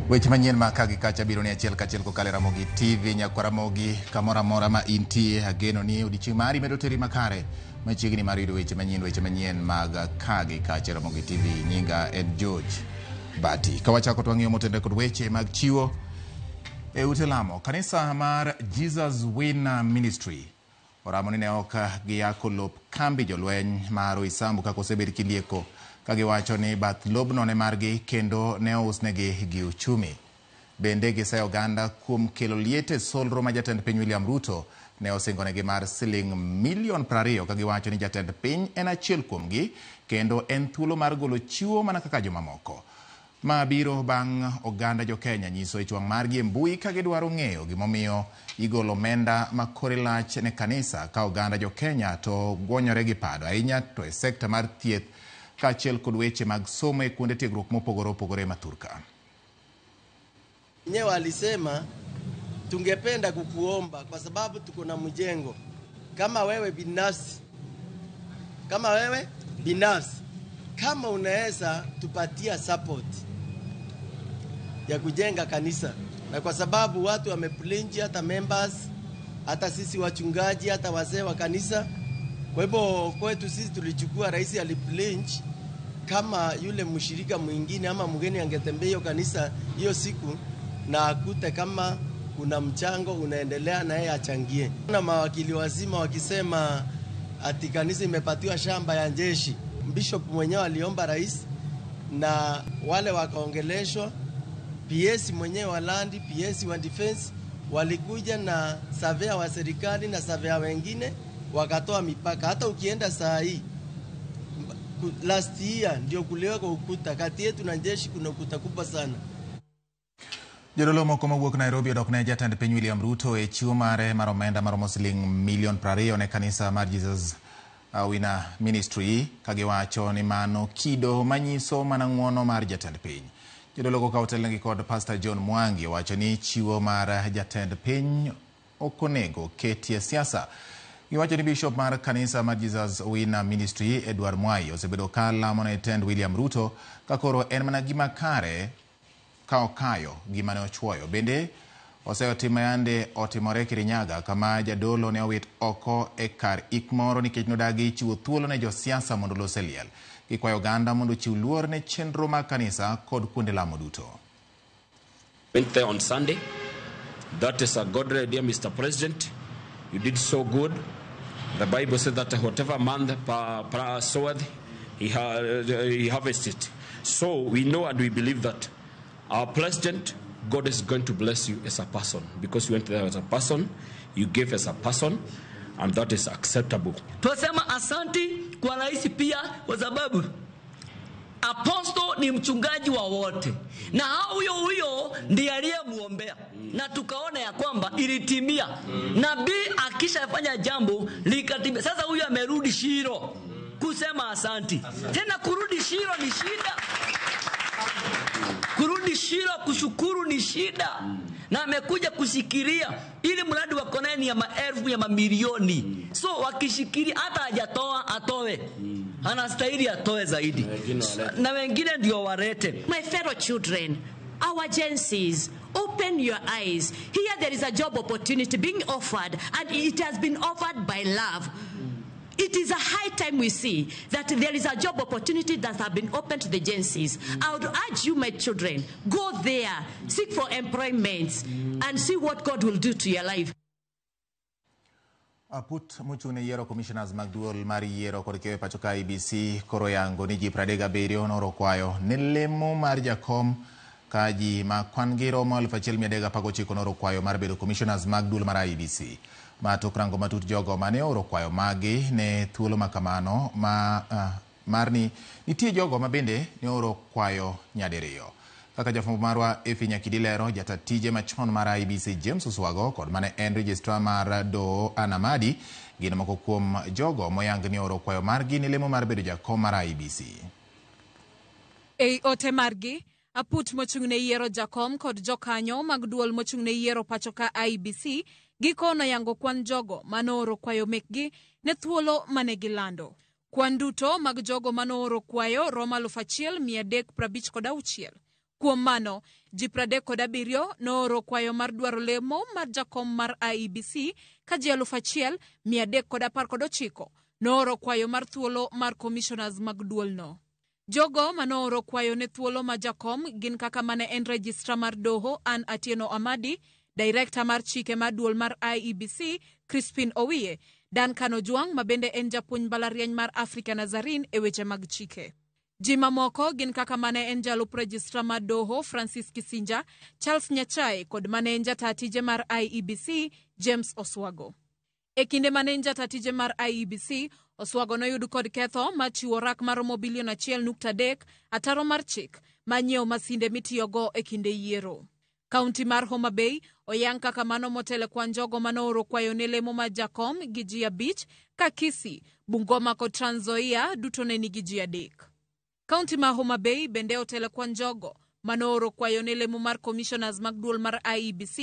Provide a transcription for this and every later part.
Weche manyien ma ka gi kacha biro ni achiel kachiel kokalo e Ramogi TV. Nyakwa Ramogi, kamoro amora ma intie, ageno ni odiechieng' mari medo teri makare machiegni mar yudo weche manyien, weche manyien mag ka gi kacha e Ramogi TV. Nyinga en George Bati. Ka wachako to wang'iyo motenre kod weche mag chiwo e ute lamo. Kanisa mar Jesus Winner Ministry oramo ni ne ok giyako lop kambi jolweny mar Roysambu kaka osebed kilieko ka giwacho ni bath lobno ne margi kendo ne ousnegi gi uchumi. Bende giseyo oganda kuom kelo liet e solro ma jatend piny William Ruto ne osingonegi mar siling milion 20 ka giwacho ni jatend piny en achiel kuomgi kendo en thuolo mar golo chiwo mana kaka jomamoko. Ma biro bang' oganda jo Kenya nyiso ich wang' margi e mbui ka gidwaro ng'eyo gimomiyo igolo omenda ma kore lach ne kanisa ka oganda jo Kenya to gwonyore gi pado ahinya to e sekta mar thieth kaachiel kod weche mag somo e kuonde tiegruok mopogore opogore ma thurka. Wenyewe alisema tungependa kukuomba kwa sababu tuko na mjengo. Kama wewe binafsi, kama wewe binafsi, kama unaweza tupatia support ya kujenga kanisa, na kwa sababu watu wamepledge, hata members, hata sisi wachungaji, hata wazee wa kanisa. Kwa hivyo kwetu sisi tulichukua, rais alipledge kama yule mshirika mwingine ama mgeni angetembea hiyo kanisa hiyo siku na akute kama kuna mchango unaendelea na yeye achangie. Na mawakili wazima wakisema ati kanisa imepatiwa shamba ya jeshi. Bishop mwenyewe aliomba rais na wale wakaongeleshwa, PS mwenyewe wa land, PS wa defense walikuja na surveyor wa serikali na surveyor wengine wakatoa mipaka. Hata ukienda saa hii last year ndio kuliweka ukuta kati yetu na jeshi, kuna ukuta kubwa sana. Jodolo moko mawuok Nairobi odok ne jatend piny William Ruto e chiwo mare mar omenda maromo siling milion 20 ne kanisa mar Jesus Winner Ministry ka giwacho ni mano kido manyiso mana ng'uono mar jatend piny. Jodolo ka otelnegi kod Pastor John Mwangi owacho ni chiwo mar jatend piny ok onego ketie siasa. Giwacho ni bishop mar kanisa mar Jesus Winner Ministry Edward Mwai osebedo ka lamo ne tend William Ruto ka koro en mana gima kare ka okayo gima ne ochuoyo. Bende osetimo yande otimore Kirinyaga kama jadolo ne owit oko e kar ik moro nikech nodagi chiwo thuolo ne josiasa mondo olos e liel. Gikwayo oganda mondo ochiw luor ne chenro mag kanisa kod kuonde lamo duto. Went there on Sunday. That is a godly idea, Mr. President. You did so good. The Bible said that whatever man soweth, he harvests it. So we know and we believe that our president, God is going to bless you as a person because you went there as a person, you gave as a person, and that is acceptable. Twasema asanti kwa rais pia kwa sababu apostle ni mchungaji wa wote, na huyo huyo ndiye aliyemuombea na tukaona ya kwamba ilitimia. Nabii akishafanya jambo likatimia. Sasa huyu amerudi Shilo kusema asanti. Tena kurudi Shilo ni shida, kurudi Shilo kushukuru ni shida, na amekuja kushikilia ili mradi wako naye ni ya maelfu ya mamilioni. So wakishikilia, hata hajatoa atoe, anastahili atoe zaidi, na wengine ndio walete. My fellow children, our Gen Zs, open your eyes. Here there is a job opportunity being offered, and it has been offered by love. It is a high time we see that there is a job opportunity that has been opened to the Gen Zs. I would urge you, my children, go there, seek for employment, and see what God will do to your life. Aput mochung' ne yiero commissioners mag duol mar yiero kod keyo e pacho ka IEBC koro yango ni ji 37 nooro kwayo ne lemo mar jakom ka ji ma kwan gi romo 1319 nooro kwayo mar bedo commissioners mag duol mar IEBC. Ma tok rango matut jogo mane ooro kwayo magi ne thuolo ma kamano ma mar ni nitie jogo ma bende ne ooro kwayo nyadiriyo. Kaka jafwambo marwa Efi Nyakidi lero, jata tije machon mar IEBC James Oswago kod mane en registrar mar doho Anna Madi gin moko kuom jogo moyang ni ooro kwayo margi ne lemo mar bedo jakom mar IEBC. Ei ote margi, aput mochung' ne yiero jakom kod jokanyo mag duol mochung' ne yiero pacho ka IEBC giko noyango kwan jogo manooro kwayo mekgi ne thuolo mane gilando. Kwan duto mag jogo manooro kwayo romo 1356. Kuom mano, ji 37 nooro kwayo mar dwaro lemo mar jakom mar IEBC ka ji 1319 nooro kwayo mar thuolo mar commissioners mag duolno. Jogo manooro kwayo ne thuolo ma jakom gin kaka mane en registrar mar doho Ann Atieno Amadi, director mar chike mar duol mar IEBC Crispin Owiye, Duncan Ojwang ma bende en japuonj mbalariany mar Africa Nazarene e weche mag chike. Ji mamoko gin kaka mane en jalup registrar mar doho Francis Kisinja, Charles Nyachae kod mane en jata tije mar IEBC James Oswago. E kinde mane en jata tije mar IEBC, Oswago noyud kod ketho mar chiwo rak maromo bilion 1.3 ataro mar chik mar nyiewo masinde mitiyogo e kinde yiero. Kaunti mar Homa Bay oyang kaka mano motelo kwan jogo manooro kwayo ne lemo mar jakom gi ji 5 ka Kisii, Bungoma kod Trans Nzoia duto ne nigi ji 3. Kaunti ma Homa Bay bende otelo kwan jogo manooro kwayo ne lemo mar commissioners mag duol mar IEBC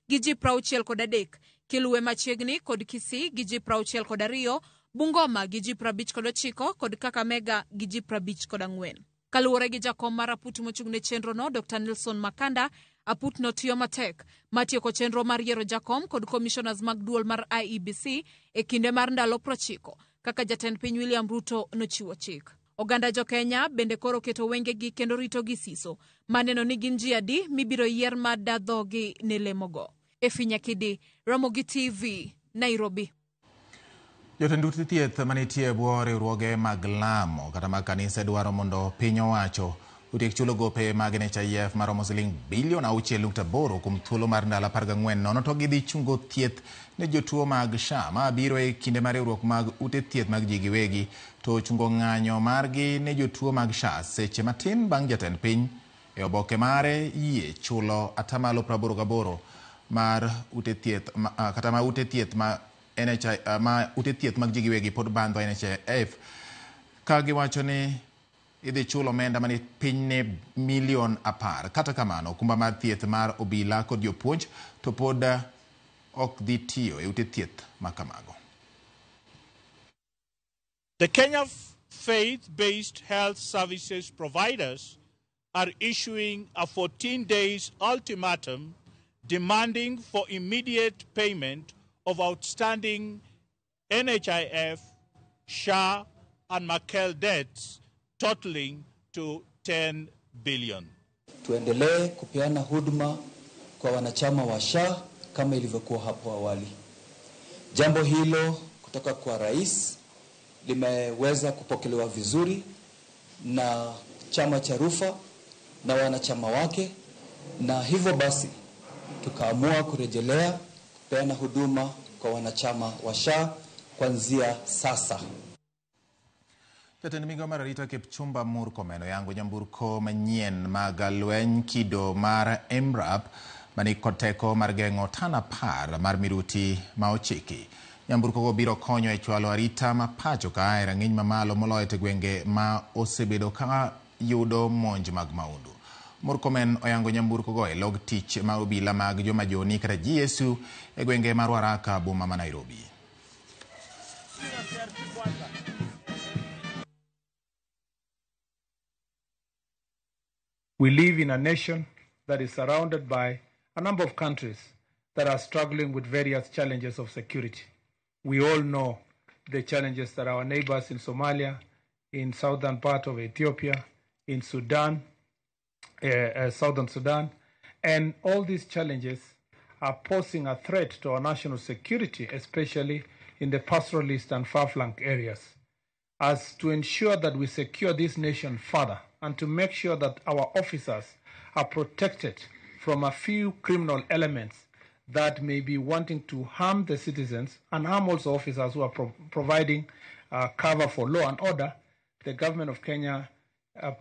gi ji 63, kiluwe machiegni kod Kisii gi ji 62, Bungoma gi ji 59 kod Kakamega gi ji 54. Kaluwore gi jakom mar aput mochung' ne chenrono Dr. Nelson Makanda, aput no tiyo matek matieko chenro mar yiero jakom kod commissioners mag duol mar IEBC e kinde mar ndalo 90 kaka jatend piny William Ruto nochiwo chik. Oganda jo Kenya bende koro keto wengegi kendo rito gi siso maneno ni gin ji adi mibiro yier mar dhogi ne lemogo. Efi Nyakidi, Ramogi TV, Nairobi. Jotend ute thieth manitie e bwo riwruoge mag lamo kata mag kanise dwaro mondo piny owacho otiek chulo gope mag NHIF maromo siling bilion 6.8 kuom thuolo mar ndalo 14 nono to gidhi chungo thieth ne jotuo mag SHA ma biro e kinde mar riwruok mag ute thieth mag ji giwegi to chungo ng'anyo margi ne jotuo mag SHA seche matin bang' jatend piny e oboke mare yie chulo atamalo 88 mar ute thieth kata ma ute thieth ma NHI ma ute thieth mag ji giwegi pod bandho NHIF ka giwacho ni idhi chulo omenda mani piny ne milion 10. Kata kamano, okumba mar thieth mar obila kod jopuonj to pod ok dhi tiyo e ute thieth ma kamago. The Kenya faith-based health services providers are issuing a 14 days ultimatum demanding for immediate payment of outstanding NHIF, SHA, and Makel debts totaling to 10 billion. Tuendelee kupeana huduma kwa wanachama wa SHA kama ilivyokuwa hapo awali. Jambo hilo kutoka kwa rais limeweza kupokelewa vizuri na chama cha Rufa na wanachama wake, na hivyo basi tukaamua kurejelea kupeana huduma kwa wanachama wa SHA kuanzia sasa. Jatend migao mar arita Kipchumba Murkomen oyango nyamburko manyien mag lweny kido mar MRAP mani kod teko mar geng'o tana 10 mar miruti ma ochiki. Nyamburko go biro konyo e chwalo arita ma pacho ka e rang'iny mamalo moloyo e gwenge ma osebedo ka yudo monj mag maundu. Murkomen oyango nyamburko go e log tich ma obila mag jomajoni kata GSU e gwenge mar Ruaraka boma ma Nairobi. We live in a nation that is surrounded by a number of countries that are struggling with various challenges of security. We all know the challenges that our neighbors in Somalia, in southern part of Ethiopia, in Sudan, southern Sudan, and all these challenges are posing a threat to our national security, especially in the pastoralist and far-flung areas. As to ensure that we secure this nation further and to make sure that our officers are protected from a few criminal elements that may be wanting to harm the citizens and harm also officers who are providing cover for law and order, the government of Kenya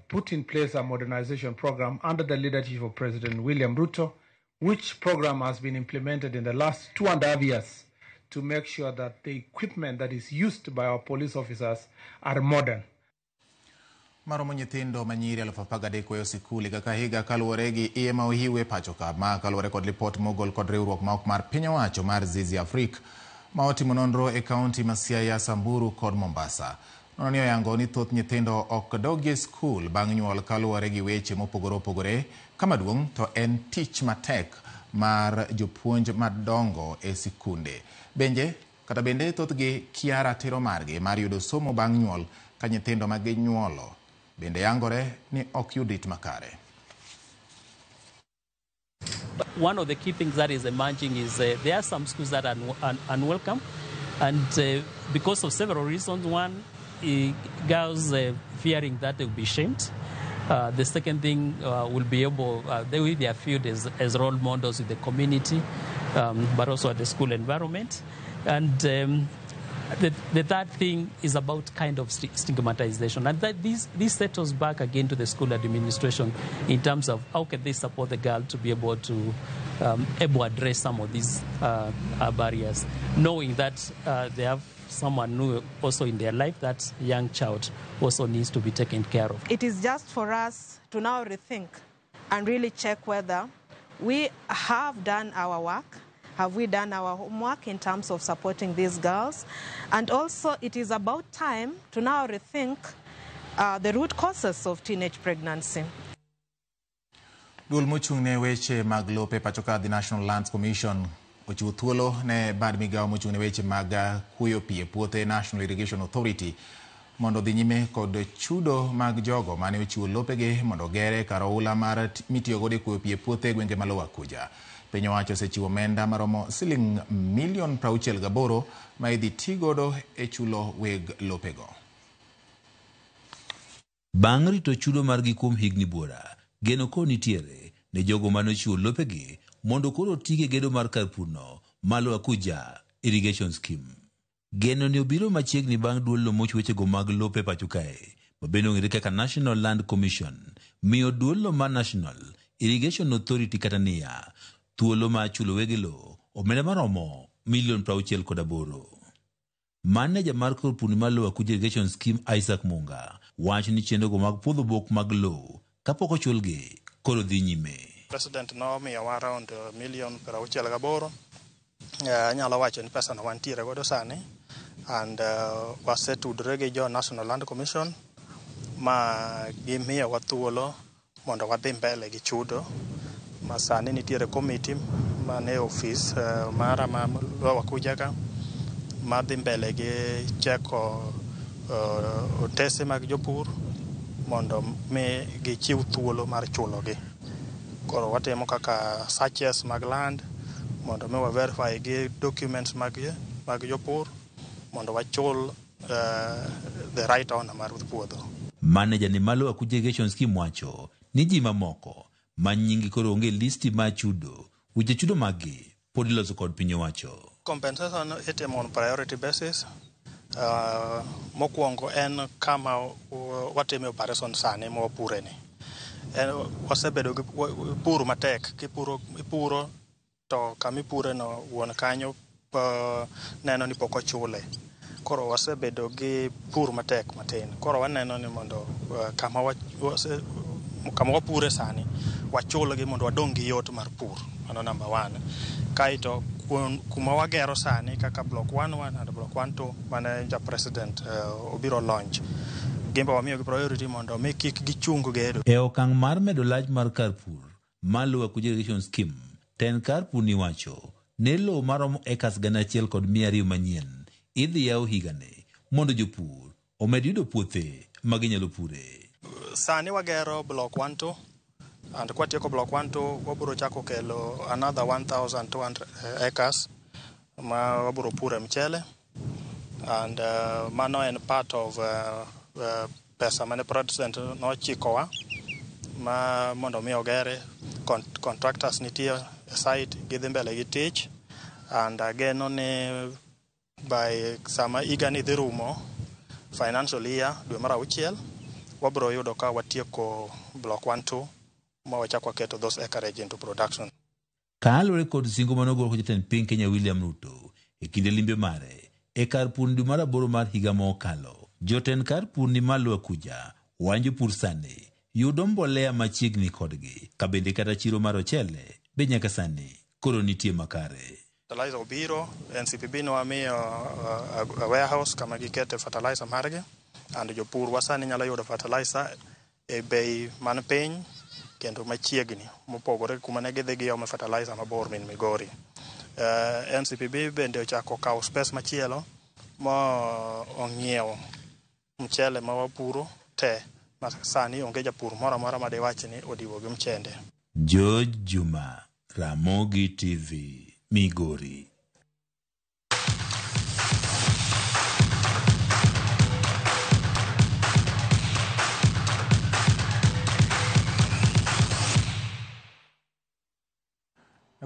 put in place a modernization program under the leadership of President William Ruto, which program has been implemented in the last 2.5 years to make sure that the equipment that is used by our police officers are modern. Maromo nyithindo manyiri 13,000 weyo sikul higa ka higa kaluwore gi iye ma ohiwe pacho ka ma kaluwore kod lipot mogol kod riwruok ma ok mar piny owacho mar Zizi Afrique ma otimo nonro e kaunti ma Siaya, Samburu kod Mombasa. Nonro ni oyango ni thoth nyithindo ok dogi e skul bang' nyuol kaluwore gi weche mopogore opogore. Kama duong' to en tich matek mar jopuonj madongo e sikunde. Benje kata bende thothgi kia ratiro margi mar yudo somo bang' nyuol ka nyithindo ma ginyuolo bende yangore ni ok yud rit makare. One of the key things that is emerging is there are some schools that are unwelcome, and because of several reasons. One, girls fearing that they will be shamed. The second thing, will be able, they will be viewed as role models in the community, but also at the school environment. And the third thing is about kind of stigmatization. And that this settles back again to the school administration in terms of how can they support the girl to be able to address some of these barriers, knowing that they have someone new also in their life, that young child also needs to be taken care of. It is just for us to now rethink and really check whether we have done our work. Have we done our homework in terms of supporting these girls? And also, it is about time to now rethink the root causes of teenage pregnancy. Duol mochung' ne weche mag lope pacho ka, the National Lands Commission, ochiwo thuolo ne bad migawo mochung' ne weche mag kuoyo pi e puothe, National Irrigation Authority, mondo odhi nyime kod chudo mag jogo mane ochiwo lopegi mondo ogere kar oula mar mitiyogodo e kuoyo pi e puothe e gwenge ma Lower Kuja. Piny owacho osechiwo omenda maromo siling milion 68 ma idhi tigodo e chulo weg lopego. Bang' rito chudo margi kuom higni buora, geno koro nitiere ne jogo mane ochiwo lopegi mondo koro otige gedo mar kar purno ma Lower Kuja Irrigation Scheme. Geno ni obiro machiegni bang' duolno moch wechego mag lope pacho kae, ma bende ong'ere kaka National Land Commission, miyo duolno mar National Irrigation Authority kata NIA thuolo mar chulo wege lowo omenda maromo milion 68. Maneja mar kor purni mar Lower Kuja Irrigation Scheme, Isaac Munga, wacho ni chenrogo mag puodho bok mag lowo kapok ochulgi koro dhi nyime. President nomiyowa around milion 68. Anyalo wacho ni pesa no wantiere godo sani, and wasetudore gi jo National Land Commission ma gimiyowa thuolo mondo wadhi mbele gi chudo. Ma sani nitiere committee mane ofis mara ma Lower Kuja ka madhi mbele gi cheko otese mag jopur mondo mi gichiw thuolo mar chulogi. Koro watimo kaka searches mag land mondo mi wa verify gi documents mag jopur mondo wachul the right owner mar puodho. Maneja ni mar Lower Kuja Irrigation Scheme wacho ni ji mamoko ma nyingi koro onge listi mar chudo, weche chudo maggi pod iloso kod piny owacho. Compensation itimo on priority basis. Mokwongo en kama watime operation sani ma wapure ni. Wasebedo gi pur matek, ipuro to kama ipure no wuon kanyo neno ni pok ochule. Koro wasebedo gi pur matek matin. Koro waneno ni mondo kama wapure sani wachulgi mondo wadong' gi yot mar pur. Mano number 1. Kaeto kuma wagero sani kaka block 1-1 and block 1-2 mane ja president obiro launch. Gimbe wamiyo gi priority mondo mi kik gichung gedo. E okang' mar medo lach mar kar pur mar Lower Kuja Irrigation Scheme, ten kar pur ni wacho ne lowo maromo acres 1,200 manyien idhi yaw higani mondo jopur omed yudo puothe ma ginyalo pure. Sani wagero block 1-2 and kwatieko block 1-2 wabiro chako kelo another 1,200 acres ma wabiro pure mchele, and mano en part of pesa mane president nochikowa ma mondo mi ogere. Contractors nitie e site, gidhi mbele gi tich, and ageno ni by sama higa ni dhi rumo, financial year dwe mar 6, wabiro yudo ka watieko block 1-2 ma wachako waketo those acreage into production. Kaluwore kod singo manogol kod jatend piny Kenya William Ruto e kinde limbe mare e kar pur dwe mar 8 mar higa mokalo, jotend kar pur ni mar Lower Kuja wacho jopur sani yudo mbolea machiegni kodgi, ka bende kata chiro mar ochele be nyaka sani koro nitie makare. Fertilizer obiro, NCPB nowamiyo a warehouse kama gikete fertilizer margi. And jopur wa sani nyalo yudo fertilizer e bei man piny kendo machiegni mopogore kuma ne gidhi giome fertilizer mabor min Migori. NCPB bende ochako kawo space machielo ma ong'iewo mchele ma wapuro te ma sani onge japur moro amora madiwach ni odiwo gi mchende. George Juma, Ramogi TV, Migori.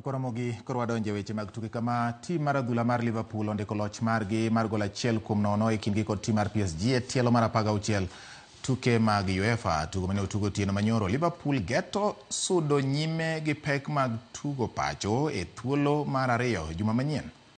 Koro Ramogi, koro wadonje weche mag tuke kama tim mar adhula mar Liverpool ondiko loch margi mar gol 1-0 e kindgi kod tim mar PSG e tielo mar 16 tuke mag UEFA. Tugo mane otugo otieno manyoro, Liverpool geto sudo nyime gi pek mag tugo pacho e thuolo mar 2 juma manyien.